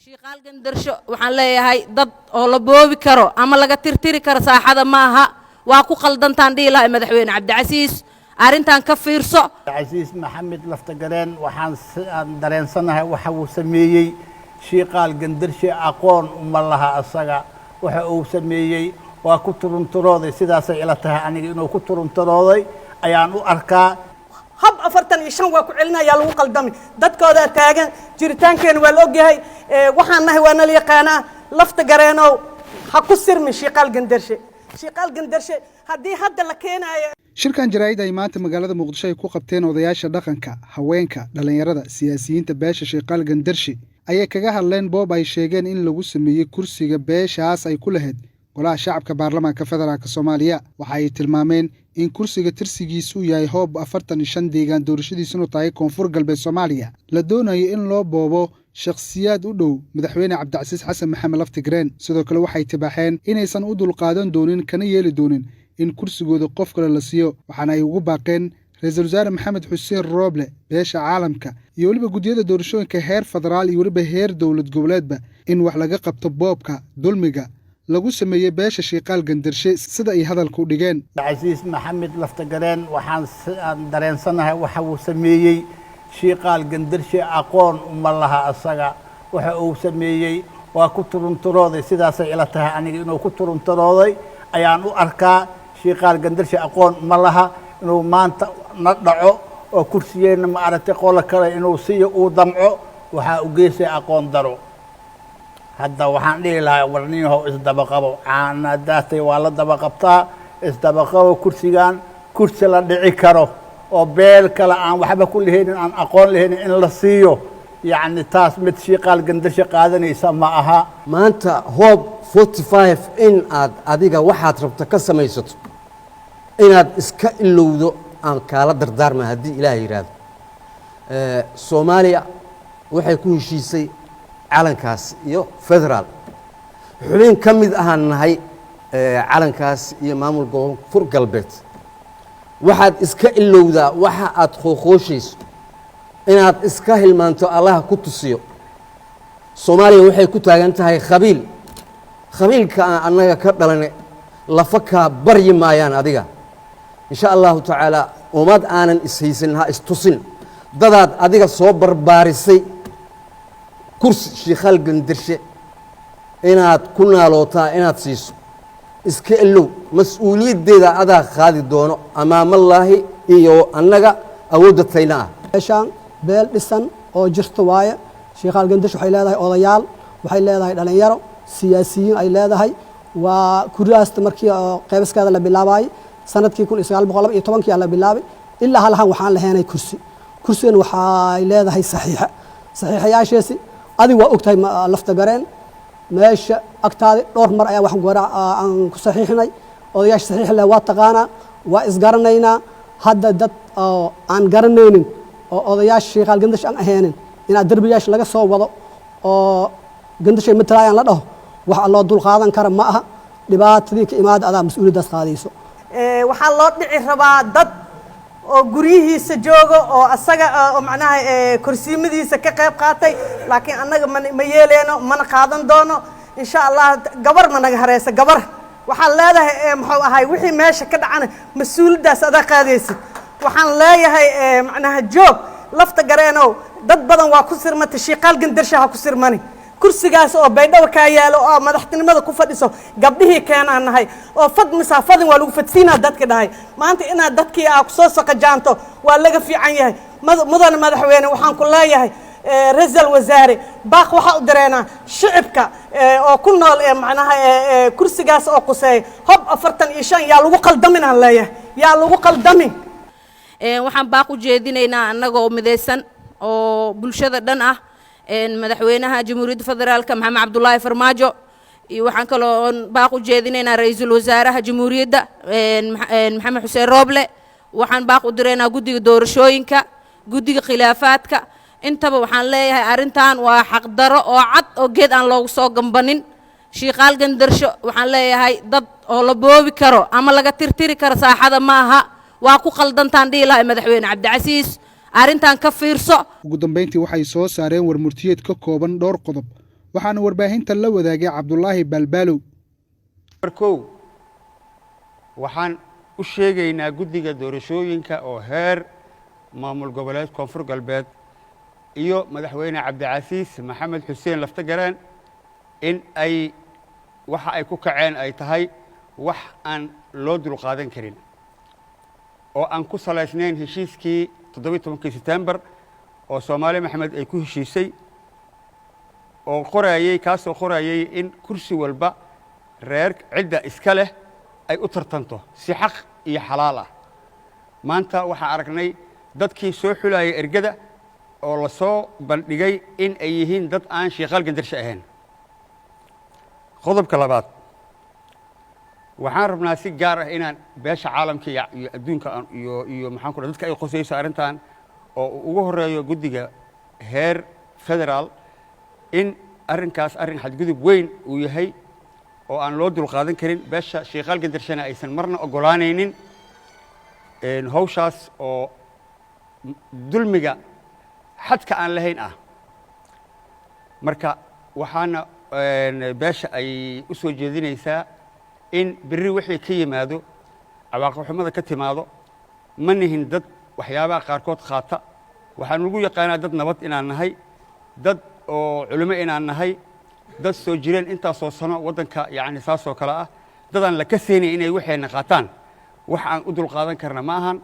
Shiiqaal Gandarsho waxaan leeyahay, dad oo la boobi karo ama laga tirtiri karo saaxada ma aha. Waa ku qaldantaan dhihi lahay. Madaxweyne Cabdicasiis, arrintan ka fiirso. Casiis Maxamed Laftagareen, waxaan aan dareensanahay waxa uu sameeyey Shiiqaal Gandarshe aqoon uma laha asaga. Waxa uu sameeyey waa ku turunturooday. Sidaasay ila tahay aniga, inuu ku turunturooday ayaan u arkaa. Hab 45 waa ku celinayaa, lagu qaldami. Dadkoodaa taagan, jiritaankeena waa la ogyahay, waxaan nahay waa nala yaqaanaa. Lafta Gareenow, ha ku sirmi Shiiqaal Gandarshe. Shiiqaal Gandarshe haddii hadda la keenaayo. Shirkan jaraa'id ay maanta magaalada Muqdisho ay ku qabteen odayaasha dhaqanka, haweenka, dhallinyarada, siyaasiyiinta beesha Sheekaal Gandarshi ayay kaga hadleen boob ay sheegeen in lagu sameeyey kursiga beeshaas ay ku lahayd Golaha Shacabka Baarlamaanka Federaalk Soomaaliya. Waxa ay tilmaameen in kursiga tirsigiisu yahay hoob 45, deegaan doorashadiisunu tahay Koonfur Galbeed Soomaaliya, la doonayo in loo boobo shakhsiyaad u dhow Madaxweyne Cabdicasiis Xasan Maxamed Laftigreen. Sidoo kale waxay tibaaxeen inaysan u dulqaadan doonin kana yeeli doonin in kursigooda qof kale la siiyo, waxaana ay ugu baaqeen Ra-iisul Wasaare Maxamed Xuseen Rooble, beesha caalamka iyo weliba guddiyada doorashooyinka heer federaal iyo weliba heer dowlad goboleedba in wax laga qabto boobka dulmiga lagu sameeyey beesha Shiiqaal Gandarshe, sida ay hadalka u dhigeen. Casiis Maxamed Laftagareen, waxaan aan dareensanahay waxa uu sameeyey Shiiqaal Gandarshe aqoon uma laha asaga. Waxa uu sameeyey waa ku turunturooday. Sidaasay ila tahay aniga, inuu ku turunturooday ayaan u arkaa. Shiiqaal Gandarshe aqoon uma laha inuu maanta na dhaco oo kursiyeenna, ma aragtay, qolo kale inuu siiyo uu damco. Waxaa u geysay aqoon daro. Hadda waxaan dhihi lahaa, warniyahow, isdabaqabo. Caana daatay waa la daba qabtaa. Isdabaqabo. Kursigan kursi la dhici karo oo beel kale aan waxba ku lahaynin, aan aqoon lahaynin in la siiyo, yacni taas mid Shiiqaal Gandasho qaadanaysa ma aha. Maanta hoob 45 in aad adiga waxaad rabto ka samaysato, inaad iska ilowdo aan kaala dardaarma haddii Ilaah yidhaahdo. Soomaaliya waxay ku heshiisay calankaas iyo federaal. Xubin ka mid ahaan nahay calankaas iyo maamul Koonfur Galbeed. Waxaad iska ilowdaa waxa aad qooqooshayso, inaad iska hilmaanto Allaha ku tusiyo. Soomaaliya waxay ku taagan tahay khabiil. Khabiilka aan annaga ka dhalanay lafa kaa baryi maayaan adiga, insha Allahu tacaala. Ummad aanan ishaysan ha istusin. Dadaad adiga soo barbaarisay kursi Shiikhaal Gandirshe inaad ku naalootaa, inaad siiso, iska ilow. Mas-uuliyaddeeda adaa qaadi doono amaamallaahi iyo annaga awoodda tayna ah. Meeshaan beel dhisan oo jirto waaye. Shiikhaal Gandash waxay leedahay odayaal, waxay leedahay dhalinyaro, siyaasiyiin ay leedahay. Waa kuraasta markii oo qeybaskeeda la bilaabayay sanadkii 1912-kii la bilaabay ilaa halahan waxaan lahaynay kursi. Kursigan waxay leedahay saxiixa. Saxiixayaasheesi adig waa ogtahay, Lafta Gareen, meesha agtaadi dhowr mar ayaa waxaan goora aan ku saxiixinay. Odayaasha saxiix leh waa taqaanaa, waa isgaranaynaa. Hadda dad oo aan garanaynin oo odayaasha Shiikhaal Gandash aan ahaynin inaad derbiyaasha laga soo wado oo Gandashay matalaayaan la dhaho, wax loo dul qaadan kara ma aha. Dhibaatadii ka imaada adaa mas-uuliyaddaas qaadayso. Waxaa loo dhici rabaa dad oo guryihiisa jooga oo asaga oo macnaha korsiimadiisa ka qayb qaatay, laakiin annaga ma yeeleyno, mana qaadan doono, insha Allah. Gabar ma naga hareysa. Gabar waxaan leedahay, muxuu ahay, wixii meesha ka dhacana mas-uuliyaddaas adaa qaadaysid. Waxaan leeyahay, macnaha, joog Lafta Gareenow. Dad badan waa ku sirmatay. Shiiqaal Gandarsha ha ku sirmani. Kursigaas oo Baydhabo kaa yaalo oo madaxtinimada ku fadhiso, gabdhihii keenaan nahay oo fad misaafadin waa lagu fadsiinaa dadka dhahay. Maanta inaad dadkii aa kusoo saqajaanto waa laga fiican yahay. Mudane madaxweyne, waxaan ku leeyahay, ra-iisul wasaare, baaq waxaa u dareenaa shicibka oo ku nool ee macnaha kursigaas oo quseeya hob 45. Yaa lagu qaldamin aan leeyahay, yaa lagu qaldamin. Waxaan baaq u jeedinaynaa annagoo midaysan oo bulshada dhan ah madaxweynaha Jamhuuriyadda Federaalka Maxamed Cabdulaahi Farmaajo, iyo waxaan kaloo oon baaq u jeedinaynaa ra-iisul wasaaraha Jamhuuriyadda Maxamed Xuseen Rooble. Waxaan baaq u diraynaa guddiga doorashooyinka, guddiga khilaafaadka intaba. Waxaan leeyahay, arrintan waa xaqdaro oo cad oo geed aan loogu soo gambanin. Shiiqaal Gandarsho waxaan leeyahay, dad oo la boobi karo ama laga tirtiri karo saaxada ma aha. Waa ku qaldantaan dhihi lahay. Madaxweyne Cabdicasiis, arrintan ka fiirso. Ugu dambayntii waxay soo saareen warmurtiyeed ka kooban dhowr qodob Waxaana warbaahinta la wadaagay Cabdulaahi Baalbaalow. Kow, waxaan u sheegaynaa guddiga doorashooyinka oo heer maamul goboleed Koonfur Galbeed iyo Madaxweyne Cabdicasiis Maxamed Xuseen Laftagareen in ay waxa ay ku kaceen ay tahay wax aan loo dulqaadan karin oo aan ku salaysnayn heshiiskii 17-kii Setembar oo Soomaali Maxamed ay ku heshiisay oo qorayey, kaasoo qorayey in kursi walba reer cidda iska leh ay u tartanto si xaq iyo xalaal ah. Maanta waxaan aragnay dadkii soo xulayay ergada oo la soo bandhigay in ay yihiin dad aan Shiiqaal Gandarshe ahayn. Qodobka labaad, waxaan rabnaa si gaar ah inaan beesha caalamka iyo adduunka iyo maxaan ku dadka ay qosayso arrintan oo uu ugu horeeyo guddiga heer federaal in arrinkaas arrin xadgudub weyn uu yahay oo aan loo dulqaadan karin, beesha Shiiqaal Gandarshena aysan marna oggolaanaynin hawshaas oo dulmiga xadka aan lahayn ah. Marka waxaana beesha ay u soo jeedinaysaa in berri wixii ka yimaado, cawaaqib xumada ka timaado, ma nihin dad waxyaabaha qaarkood qaata. Waxaan ugu yaqaanaa dad nabad inaan nahay, dad oo culimo inaan nahay, dad soo jireen intaasoo sano waddanka, yacni saasoo kale ah, dadaan la ka seenay inay waxayna qaataan. Wax aan u dulqaadan karna ma ahan.